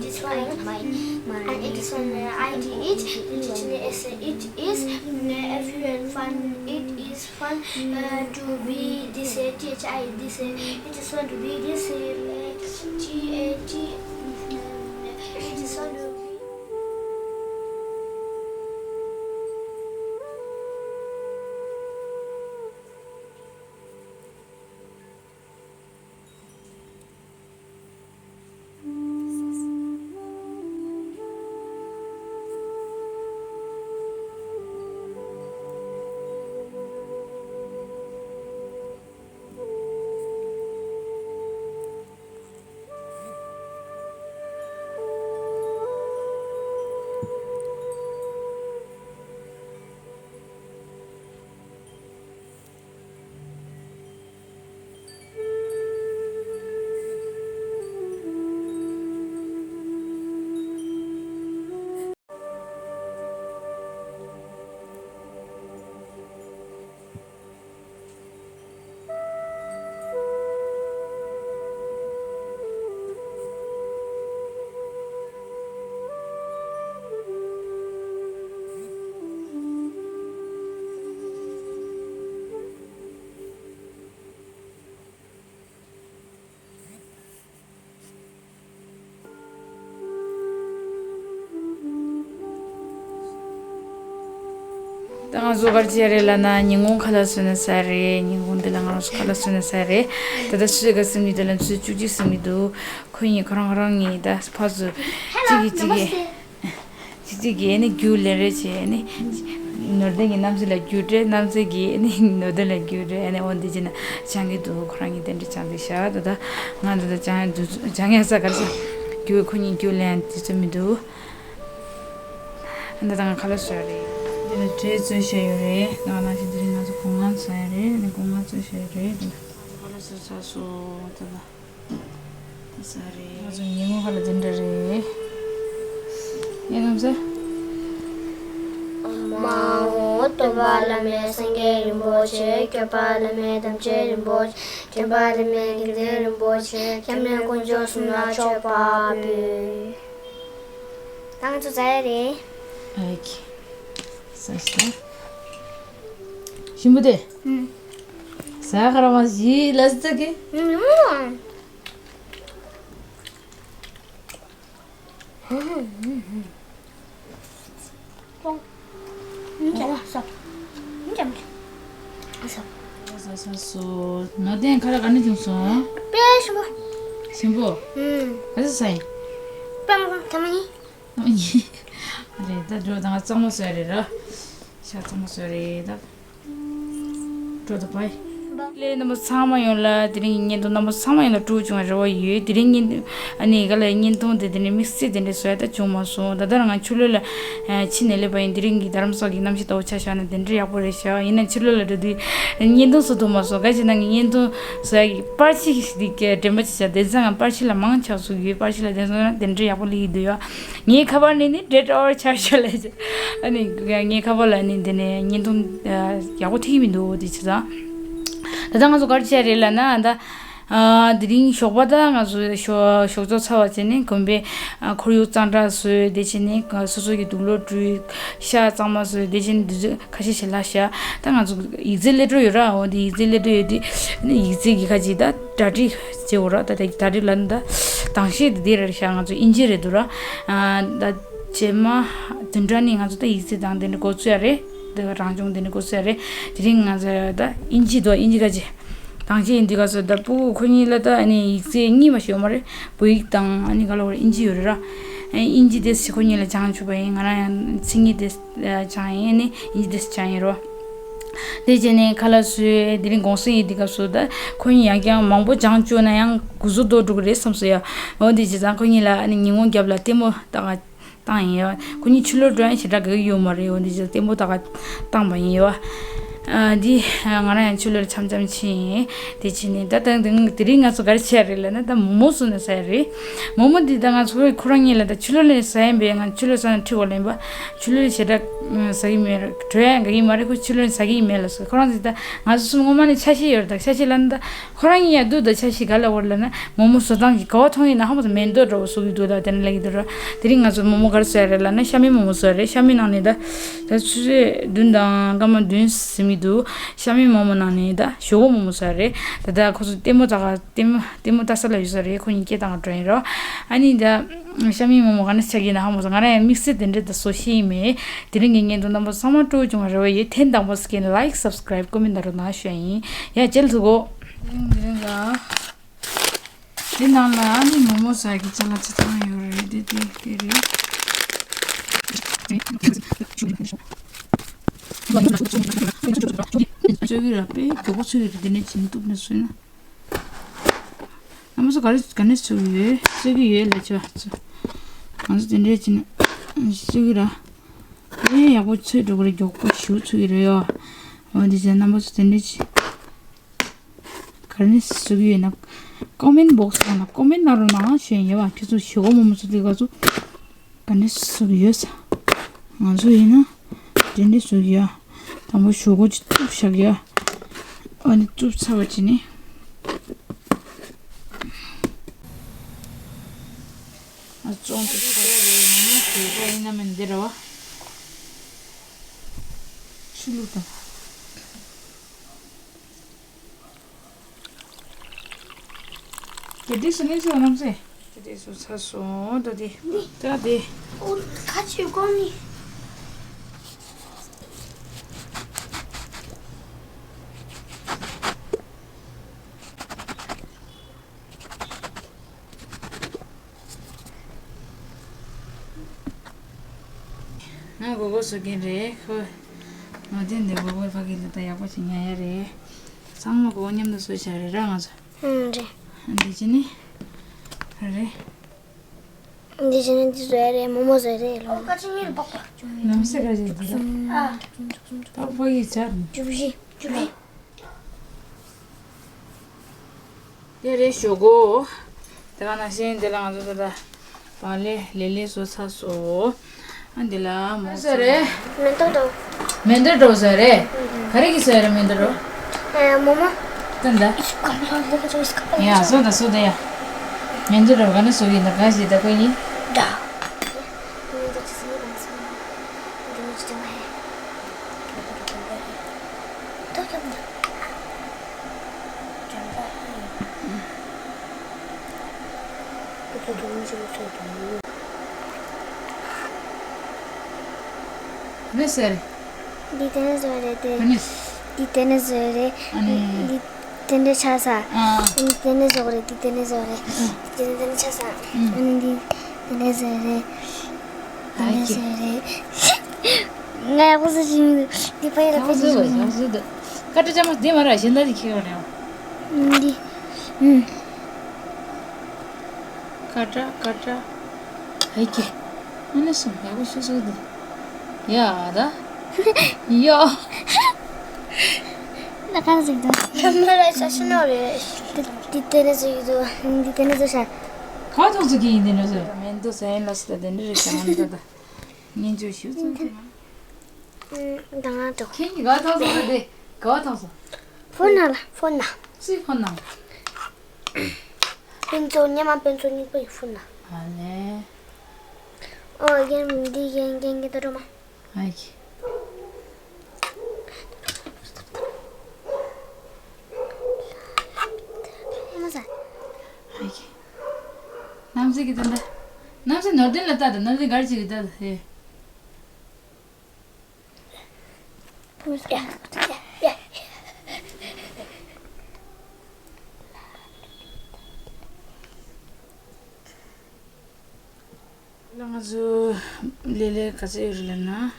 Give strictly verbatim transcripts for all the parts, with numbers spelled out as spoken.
it is fun. And it is fun. Uh, I D it. It is, it is. Uh, F U N, fun. It is fun uh, to be this. Uh, T H I this. Uh, it is fun to be this. Uh, T A T. Uh, it is fun to be. ད་ང་ཚོ་ག་རེ་བྱས་རེད་ལབ་ན། ཉིན་གུང་ཁ་ལག་བཟོས་ནས་ཟ་རེད། ཉིན་གུང་འདི་ལ་ང་རང་ཚོ་ཁ་ལག་བཟོས་ནས་ཟ་རེད། ད་ལྟ་ཆུ་ཚོད་ག་ཟིན་མི་འདུག་ལབ་ན། ཆུ་ཚོད་བཅུ་གཅིག་ཟིན་མི་འདུག་ཁོ་གཉིས་ཁོ་རང་ཁོ་རང་གཉིས་ད་ཕར་ཚུར་གཅིག་གིས་གཅིག་གིས་གཅིག་གཅིག་གིས་ཨ་ནི་རྒྱུགས་ལེན་རེས་བྱས། ཨ་ནི་ནོར་ལྡན་གྱི་རྣམ་ཤེས་ལ་རྒྱུགས་སྤྲད། རྣམ་ཤེས་ཀྱིས་ཨ་ནི་ནོར་ལྡན་ལ་རྒྱུགས་སྤྲད། ཨ་ནི་འོ་འདི་བྱས་ན་སྦྱང་གི་འདུག་ཁོ་རང་གཉིས་དེ་འདྲ་སྦྱང་བསྡད་ཤག་ད་ལྟ་ང་ད་ལྟ་སྦྱང་ཡ་འདུག་སྦྱང་ཡ་ས་ག་རེ་ཟ། རྒྱུགས། ཁོ་གཉིས་རྒྱུགས་ལེན་དུས་ཚོད་མི་འདུག་ད་ལྟ་ང་ཁ་ལག་བཟོ་ཡ་རེད། འདི་ལ་འབྲས་བཙོས་བཞག་ཡོད་རེད། ད་ནང་བཞིན་འདི་རིང་ང་ཚོ་སྒོ་ང་བཟོ་ཡ་རེད། ཨ་ནི་སྒོ་ང་བཙོས་བཞག་ཡོད་རེད། འདི་ལ་ཁ་ལག་བཟོས་ཚར་སོང་། ད་ལྟ། ང་ཚོ་ཉིན་གུང་ཁ་ལག་འདི་འདྲ་རེད། ངས་ནམ་ཟེར། མ་འོངས་སྟོན་པ་བླ་མེད་སངས་རྒྱས་རིན་པོ་ཆེ། སྐྱོབ་པ་བླ་མེད་དམ་ཆོས་རིན་པོ་ཆེ། འདྲེན་པ་བླ་མེད་དགེ་ལྡན་རིན་པོ་ཆེ། སྐྱབས་གནས་དཀོན་མཆོག་གསུམ་ལ་མཆོད་པ་ཕུལ། ད་ང་ཚོ་ཟ་ཡ་རེད། ཨེ་ཀི། ཟ་ཟ། ཞིམ་པོ་དེ། ཨུམ། ཟ་ཁ་ར་མ་ཞི་ལ་ཟ་གི། ཟ་ཟ་ཟ། ནོར་ལྡན་ཁ་ར་ག་ནས་བྱུང་སོང་། དཔེ་ཞིམ་པོ། ཞིམ་པོ། ཨུམ། ག་ཚོད་ཟ་ཡིན། པང་པང་ཐ་མ་ནི། རེད་ད། འགྲོ་ད་ང་གཙང་མ་བཟོས་རེད་ར། ཤ་གཙང་མ་བཟོས་རེད་ད། འགྲོ་ད་བའི། ལས་རྣམ་པ་ཚང་མ་ཡོང་ལ་དེ་རིང་གི་བརྙན་ཐུང་རྣམ་པ་ཚང་མ་ཡོང་ལ་སྤྲོ་བྱུང་བའི་རེ་བ་ཡོད། དེ་རིང་གི་ཨ་ནི་ག་ལ་བརྙན་ཐུང་དེ་དེ་ནས་དམིགས་བསལ་དེ་འདྲ་བཟོ་ཡ་ད་བྱུང་མ་སོང་། ད་ལྟ་རང་ང་ཆུ་ལོད་ལ་ཕྱིན་ནས་སླེབས་པ་ཡིན། དེ་རིང་གི་རྡ་རམ་ས་གི་གནམ་གཤིས་ལྟ་བུ་ཆ་བཞག་ན་དེ་འདྲ་ཡག་པོ་རེད་ཤག་ཡིན་ན་ཆུ་ལོད་ལ་འགྲོ་དུས་བརྙན་ཐུང་བཟོ་ཐུབ་མ་སོང་། ག་ཅི་ན་ངས་བརྙན་ཐུང་བཟོ་ཡ་གི་པར་ཆས་ཤིག་དེ་འགྲེམས་པ་ཅིག་བྱ། དེ་ཚང་ང་པར་ཆས་ལ་མང་ཆགས་སུ་ཡོད། པར་ཆས་ལ་དེ་ཚང་ན་དེ་འདྲ་ཡག་པོ་སླེབས་ཀྱི་འདུག་ཡ། ངའི་ཁ་པར་ནས་ནི་འདྲེ་ཏོར་ཆར་ཤོར་ལས་ཅི། ཨ་ནི་ངའི་ཁ་པར་ལ་ནི་འདི་ནས་བརྙན་ཐུང་ཡག་པོ་ཐིག་མི་འདུག་དེ་བྱས་ཙང་། ད་ལྟ་ང་ཚོ་ག་རེ་བྱས་རེད་ལབ་ན་ད། ཨ་དེ་རིང་ཞོགས་པ་ད་ང་ཚོ་ཞོགས་ཞོགས་ཚོགས་ཚར་བ་བྱས་ནས་དགོན་པའི་ཨ་ཁོར་ཡུག་གཙང་སྦྲ་བཟོས། དེ་བྱས་ནས་སོ་སོ་གི་དུག་ལོག་བཀྲུས། ཤ་གཙང་མ་བཟོས། དེ་བྱས་ནས་དུས་ཚོད་ཁ་ཤས་ཤིག་ལ་བཞག་ད་ང་ཚོ་ཡིག་ཚད་སླེབས་འགྲོ་ཡོད་ར། འོ་དེ་ཡིག་ཚད་སླེབས་འགྲོ་ཡོད་དུས་ནི་ཡིག་ཚད་ཀྱི་ཁ་ཅིག་ད་གྲ་སྒྲིག་བྱེད་འོ་ར། ད་ད་གྲ་སྒྲིག་ལ་ནི་ད་དང་ཤེས་དེ་དེ་རེད་ཤག་ང་ཚོ་དབྱིན་ཇི་རེད་འདུག་ར། ཨ་ད་རྗེས་མ་བདུན་ཕྲག་ནི་ང་ཚོ་ད་ཡིག་ཚད་དང་དེ་འདྲ་འགོ་ཚུགས་ཡ་རེད། དེ་རང་སྦྱོང་དེ་འདྲ་འགོ་ཚུགས་ཡ་རེད། དེ་རིང་ང་ཚོ་ད་དབྱིན་ཇི་འདུག་དབྱིན་ཇི་ཁ་ཅིག་དང་ཤེས་ཡིན་དུས་ག་ཚོད་ད་སྤུ་གུ་ཁོ་གཉིས་ལ་ད་ཨ་ནི་ཡིག་ཚད་གཉིས་པ་ཞིག་ཡོད་མ་རེད། བོད་ཡིག་དང་ཨ་ནི་ག་ལ་བར་དབྱིན་ཇི་ཡོད་རེད་ར། ཨ་དབྱིན་ཇི་དེ་ཁོ་གཉིས་ལ་སྦྱང་བཅུག་པ་ཡིན། ང་རང་ཡང་མཚན་ཉིད་དེ་སྦྱང་ཡིན། ཨ་ནི་དབྱིན་ཇི་དེ་སྦྱང་ཡིན་རོ། དེ་བྱས་ནས་ཁ་ལག་བཟོས། དེ་རིང་དགོང་ཟས་ཡིན་དུས་སྐབས་སུ་ད་ཁོ་གཉིས་ཡང་བསྐྱར་མང་པོ་སྦྱང་བཅུག་ན་ཡང་འགུལ་སྐྱོད་འགྲོ་གི་རེད་བསམ་སོང་ཡ། འོ་དེ་བྱས་ཙང་ཁོ་གཉིས་ལ་ཨ་ནི་ཉིན་གུང་རྒྱབ་ལ་ལྟད་མོ་ལྟ་ག་བཏང་ཡིན་ཡོད། ཁོ་གཉིས་ཕྱི་ལོགས་འགྲོ་ཡང་ཞེ་དྲག་དགའ་གི་ཡོད་མ་རེད། འོ་འདི་ཅི་ལྟད་མོ་ལྟ་ག་བཏང་པ་ཡིན་ཡོད། ཨ་འདི་ང་རང་ཡང་ཕྱི་ལོགས་འཆམ་འཆམ་ཕྱིན་ཡིན། དེ་ཕྱིན་ནས་ད་ལྟ་དེ་དེ་རིང་ང་ཚོ་ག་རེ་བྱས་རེད་ལབ་ན་ད་མོག་མོག་བཟོས་ནས་ཟ་ཡ་རེད། མོག་མོག་འདི་ད་ང་ཚོ་ཁོ་རང་གཉིས་ལ་ད་ཕྱི་ལོགས་ལ་ཟ་ཡིན་པས། ང་ཕྱི་ལོགས་ཟ་ན་འཁྲུལ་བ་ལེན་པ། ཕྱི་ལོགས་ཞེ་དྲག་ཟ་གི་མེད་རེད། བྲོས་ཡང་དགའ་གི་མ་རེད། ཁོ་ཕྱི་ལོགས་ཟ་གི་མེད་ལབ་སོང་། ཁོ་རང་ཚོ་ད་ང་ཚོ་གསུམ་སྔོན་མ་ནས་ཆ་ཤས་ཡོད་རེད། ད་ཆ་ཤས་ལབ་ན་ད། ཁོ་རང་གཉིས་ཡང་སྡུག་ད་ཆ་ཤས་ག་ལ་བར་ལ་ན་མོག་མོག་བཟོ་སྟངས་ཀྱི་ག་བ་མཐོང་ཡིན་ན་ཧ་མ་སོ་མེ་མདོག་འདྲ་བོ་བཟོ་གི་འདུག་ད་དེ་ནས་ལབ་ཀྱི་འདུག་ར། དེ་རིང་ང་ཚོ་མོག་མོག་ག་རེ་བཟོས་རེད་ལབ་ན་ཤ་མེད་མོག་མོག་བཟོས་རེད། ཤ་མེད་ནང་ནས་ད་ད་ཆུ་ཚོད་བདུན་དང་སྐར་མ་བདུན་ཟིན་གྱི་འདུག་ཤ་མེད་མོག་མོག་ནང་ནས་ད་ཞོག་ཁོག་མོག་མོག་བཟོས་རེད། ད་ད་ཁོ་ཚོ་ལྟད་མོ་ལྟ་ག་ལྟད་མོ་ལྟད་མོ་ལྟ་ས་ལ་ཡོད་ས་རེད། ཁོ་གཉིས་སྐད་བཏང་ག་འགྲོ་ཡིན་རོ། ཨ་ནི་ད་ཤ་མེད་མོག་མོག་ག་ནས་ཆགས་ཀྱི་ཡིན་ན་ཧ་མ་སོང་། ང་རང་ཡང་དམིགས་བསལ་དེ་འདྲས་ད་བཟོ་ཤེས་ཡིན་མེད། དེ་རིང་གི་བརྙན་ཐུང་རྣམ་པ་ཚང་མ་སྤྲོ་བོ་བྱུང་བ་རེ་བ་ཡོད། ཐེངས་དང་པོ་ཟེར་མཁན་ལ་ལའིག་སབ་སི་ཀ་རའིབ་ཀོ་མེན་ད་རོགས་གནང་ཞུ་ཡ་ཡིན། ཡ་རྗེས་ལ་ཐུག་གོ། དེ་ནང་ལ་ཨ་ནི་མོག་མོག་ཟ་གི་ཅ་ལག་ཅི་ཚང་ཡོད་རེད། དེ་དེ་དེ་རེད། ཚོས་གི་ར་པེ་མགྱོགས་པོ་ཚོས་གི་རེད། དེ་ནས་བྱིན་གཏུབ་ནས་བཟོས་ན། ཨ་མ་ཚོ་ག་རེ་ག་ནས་ཚོས་གི་ཡོད། ཚོས་གི་ཡོད་ལ་ཆོ་ཚོ། ང་ཚོ་དེ་འདྲས་བྱིན་ཚོས་གི་ར། ཨེ་ཡག་པོ་ཚོས་འགྲོ་གི་རེད། མགྱོགས་པོ་ཞུ་ཚོས་གི་རེད་ཡོ། འོ་འདི་བྱས་རྣམ་པ་ཚོ་དེ་འདྲས་བྱིན། ག་རེ་ནས་བཟོ་གི་ཡོད་ན། ཀོ་མེན་བོག་སི་ནང་ལ་ཀོ་མེན་གནང་རོགས་གནང་ཞུ་ཡ་ཡིན། ཡ་བ་ཁྱེད་ཚོ་ཞོག་ཁོག་མོག་མོག་བཟོ་དུས་ག་ཚོད་ག་ནས་བཟོ་གི་ཡོད་ས། ང་ཚོ་ཡིན་ན་དེ་འདྲས་བཟོ་གི་ཡ། དང་པོ་ཞོག་ཁོག་ཅིག་གཏུབ་བཞག་ཡ། ཨ་ནི་གཏུབ་ཚར་བ་བྱས་ནས། ཨ་བཙོང་དུ་ཆ་རེད། ང་ནི་དེ་ག་ཡིན་ན་མིན་འདི་ར་བ། ཆུ་བླུགས་དང་། དེ་དུས་སུ་གནས་ཚུལ་རྣམ་སེ། དེ་དུས་སུ་ཚ་སོང་ད་དེ། ད་དེ། ཨོ་ཁ་ཆེ་གོ་ནི། ང་སྒོར་སྒོར་བཟོ་མཁན་རེད་ཁོ། ང་དེ་འདི་སྒོར་སྒོར་ཕ་གི་ལ་ད་ཡག་པོ་ཞིག་ཉར་ཡ་རེད། ཚང་མ་སྒོར་སྒོར་མཉམ་དུ་བཟོས་བཞག་རེད་ར་ང་ཚོ། ཨང་རེད། འདི་ཅི་ནི། རེད། འདི་ཅི་ནི་འདི་བཟོ་ཡ་རེད། མོག་མོག་བཟོ་ཡ་རེད་ལོ། ཨོ་ཁ་ཆེ་ངེད་ལ་པགས་པ། ལམ་སེ་ག་རེད་འདི་ལ། ཨ། ད་ཕ་གི་ཆར། བཅུ་བཞི། བཅུ་བཞི། དེ་རེད་ཞོག་གོ། དེ་ག་ནང་བཞིན་དེ་ལ་ང་ཚོ་ད་ལྟ་བག་ལེབ་ལེབ་ལེབ་བཟོ་ཚར་སོང་། ཨ་འདི་ལ་མོག་བཟོ་རེད། མེ་ཏོག་འགྲོ། མེ་ཏོག་འགྲོ་བཟོ་རེད། ག་རེ་གི་བཟོ་རེད་མེ་ཏོག་འགྲོ། ཨ་མོག་མོག་ད་ད། ཡ་བཟོ་ད་བཟོ་ད་ཡ། མེ་ཏོག་འགྲོ་ག་ནས་བཟོ་གི་ཡིན་ད་ག་ཞིག་ད་ཁོ་ཡིན། ད། མེ་ཏོག་ཅི་སི་མི་གང་སི་མི་འདི་མི་ཅི་ཅང་ཧེ། ཏོག་ཏོག་ཏོག། ནི་ཟེར། འདི་དེ་ནས་བཟོས་རེད་དེ། ཨ་ནི། འདི་དེ་ནས་བཟོས་རེད། ཨ་ནི། འདི་དེ་འདྲ་ཆགས་ས། ཨ། འདི་དེ་ནས་བཟོས་རེད། འདི་དེ་ནས་བཟོས་རེད། ཨ། འདི་དེ་ནས་དེ་འདྲ་ཆགས་ས། ཨ་ནི་འདི་དེ་ནས་བཟོས་རེད། དེ་ནས་བཟོས་རེད། ང་ཡག་པོ་བཟོ་ཞིག་འདི་ཕ་ཡི་ལ་ཕེབས་ཞིག་ཡག་པོ་བཟོས་འདུག་ཀ་ཏྲ་ཅ་མ་འདི་མ་ར་གཞན་དག་འདི་ཁྱེར་བ་རེད། འདི། ཨུམ། ཀ་ཏྲ་ཀ་ཏྲ། ཧེ་ཀེ། ཨ་ནི་སོང་ཡག་པོ་ཞུ་སོང་འདི། ཡ་ད། ཡ། ད་ག་རེ་ཟིག་འདུག་མ་ར་ཤ་ཤི་ནོ་རེད། འདི་དེ་ནས་ཟིག་འདུག་འདི་དེ་ནས་ཟིག་ཤ། ག་ཐོག་ཚོ་གི་ཡིན་དེ་ནས་ཟིག་མེན་དུ་ཟ་ཡིན་ལ་སི་ད་དེ་འདྲ་རེད་ཤ་ང་འདི་ད། ངན་ཇུ་ཞུ་ཚོ་གི་མ། ད་ང་འགྲོ། ཁྱེད་ཀྱིས་ག་ཐོག་ཚོ་དེ་ག་ཐོག་ཚོ། ཕོན་ན་ལ་ཕོན་ན། སུའི་ཕོན་ན། ཕུན་ཚོགས་སྙེ་མ་ཕུན་ཚོགས་གཉིས་པོ་ཡི་ཕུན་ན། ཨ་ལེ། ཨོ་རྒན་འདི་རྒན་རྒན་རྒན་ཏོ་སྒྲོལ་མ། ཨ་ཀི། ཨ་མ་ཟ། ཨ་ཀི། གནམ་སའི་གི་དོན་དག་གནམ་སའི་ནོར་ལྡན་ལ་ལྟ་དང་ནོར་ལྡན་གར་ཅིག་གི་ལྟ་དང་ཧེ། ང་ཚོ་ལས་ལས་ག་ཚོད་ཡོད་རེད་ལབ་ན།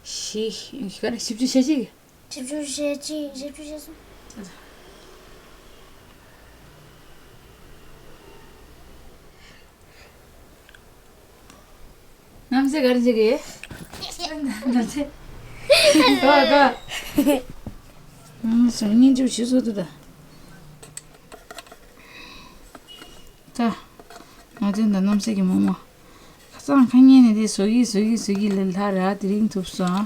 བཞི། ག་རེ་བཞི་བཅུ་ཞེ་གཅིག་བཞི་བཅུ་ཞེ་གཅིག་བཞི་བཅུ་ཞེ་གསུམ། གནམ་སའི་ག་རེ་བྱེད་ཀྱི་ཡོད། ག་ག་ང་ཚོ་སྙིང་རྗེ་ཞིག་བཟོ་འདུག་ད། ད། ང་ཚོའི་ད་གནམ་སའི་གི་མོག་མོག་ཁ་སང་ཁ་ཉིན་ནས་དེ་བཟོ་གི་བཟོ་གི་བཟོ་གི་ལས་སླ་ར་དེ་རིང་ཐུབ་སོང་།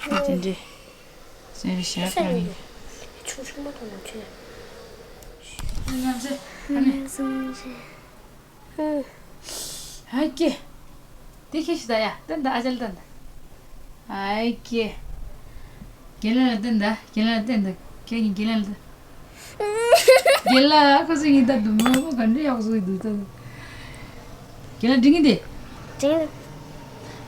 དེ་འདྲས། ཟེར་ཞག་གང་ཡིན། ཆུང་ཆུང་མ་གཏོང་ན་ཆོས། གནམ་སའི་ཨ་ནི། ཧ་ཀེ། དེ་ཁྱེད་ཤི་ད་ཡ་ཏན་ད་ཨ་ཅལ་ཏན་ད། ཨའི་ཀེ། རྒན་ལགས་ལ་ཏན་ད་རྒན་ལགས་ལ་ཏན་ད་ཁྱེད་ཀྱི་རྒན་ལགས་ལ་ཏན། རྒན་ལགས་ཁོ་ཚོ་ཡིན་ད་འདུག་མོ་མོ་ག་འདྲ་ཡག་བཟོ་གི་འདུག་ད། རྒན་ལགས་འགྲིག་གི་འདི། འགྲིག་གི་འདུག་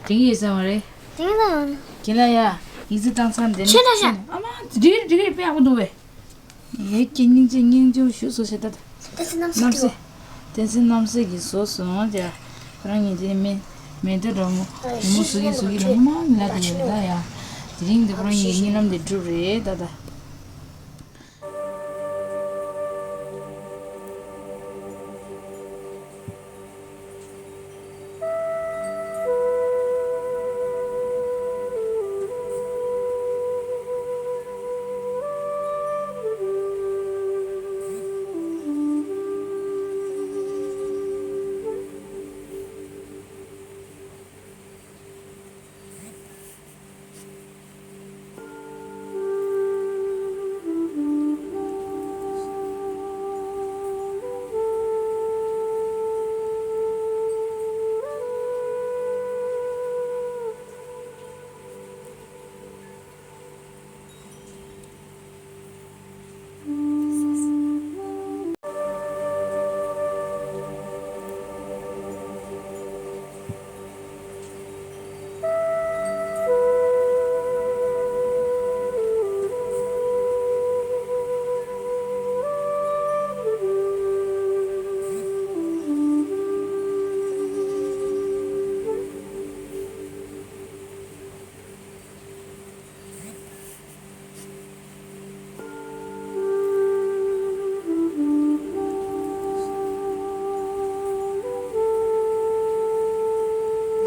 འགྲིག་གི་ཡོད་ས་མ་རེད། འགྲིག་གི་འདུག་རྒན་ལགས་ཡ། ཡིག་ཚད་བཏང་ཚར་འདི་ནས། ཆེ་ན་ཤ། ཨ་མ་འགྲིག་གི་འགྲིག་གི་དཔེ་ཡག་པོ་འདུག་བས། ཡེ་ཀྱེ་སྙིང་རྗེ་སྙིང་རྗེ་ཞུ་སོ་ཞེ་ད། བསྟན་འཛིན་རྣམ་སྲས། བསྟན་འཛིན་རྣམ་སྲས་ཀྱིས་བཟོ་སོང་ཀྱ། ཁོ་རང་གཉིས་དེ་མེ་མེ་དེ་འགྲོ་མོ་མོ་བཟོ་གི་བཟོ་གི་ལ་ངོ་མ་མི་ལ་དེ་ཡོད་རེད་ད་ཡ། དེ་རིང་དེ་ཁོ་རང་གཉིས་གཉིད་ལམ་དེ་འགྲུབ་རེད་ད་ད།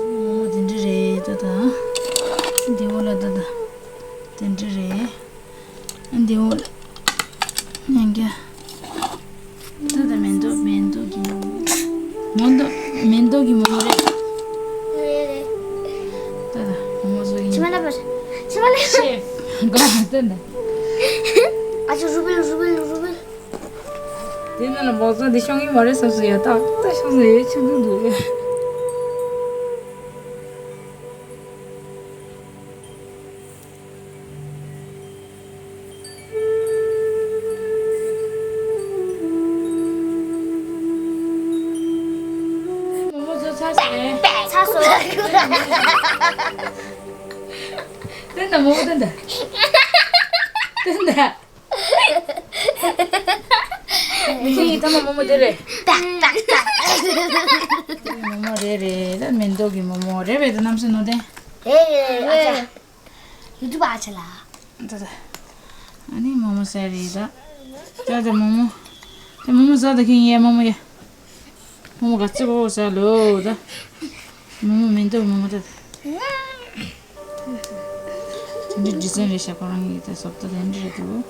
འོ་དེ་འདྲ་རེད་ད་ད། འདི་འོ་ལ་ད་ད། དེ་འདྲ་རེད། འདི་འོ་ལ། ཉན་གྱ། ད་ད་མེན་ཏོག་མེན་ཏོག་གི་མོག་མོག་མེན་ཏོག་མེན་ཏོག་གི་མོག་མོག་རེད། རེད་རེད། ད་ད་མོག་མོག་བཟོ་ཡིན། ཕྱི་མ་ལ་པར། ཕྱི་མ་ལ། ཤེ། ག་ད་ད། ཨ་ཅོ་རུ་བེལ་རུ་བེལ་རུ་བེལ། དེ་ནང་ལ་མོག་ཚང་འདི་ཤོང་གི་མ་རེད་བསམ་སོང་ཡ། ད་ད་ཤོང་སོང་ཡ་ཆུང་ཆུང་འདུག་རེད། ཏན་ཏན་མོ་མོ་ཏན་ཏན། ཏན་ཏན། མི་ཁྱེད་ཡིན་ཐ་མ་མོ་མོ་དེ་རེད། ཏག་ཏག་ཏག་མོ་མོ་རེད་རེད། ད་མེ་ཏོག་གི་མོ་མོ་རེད་པས། ད་གནམ་སའི་ནོར་ལྡན། རེད་རེད། ཨ་ཅག་ཡུ་ཊུབ་ཨ་ཅག་ལ། ད་ད། ཨ་ནི་མོ་མོ་ཟ་རེད་ད། ད་ད་མོ་མོ། ད་མོ་མོ་ཟ་ད་ཁྱེད་ཡ་མོ་མོ་ཡ། མོ་མོ་ག་ཚོད་གོ་ཟ་ལོ་ད། མོ་མོ་མེ་ཏོག་མོ་མོ་ད། དེ་འདྲའི་ཌི་ཛའིན་རེད་ཤག་ཁོ་རང་གི་ད་བཟོ་ལྟ་དེ་འདྲ་རེད་འདུག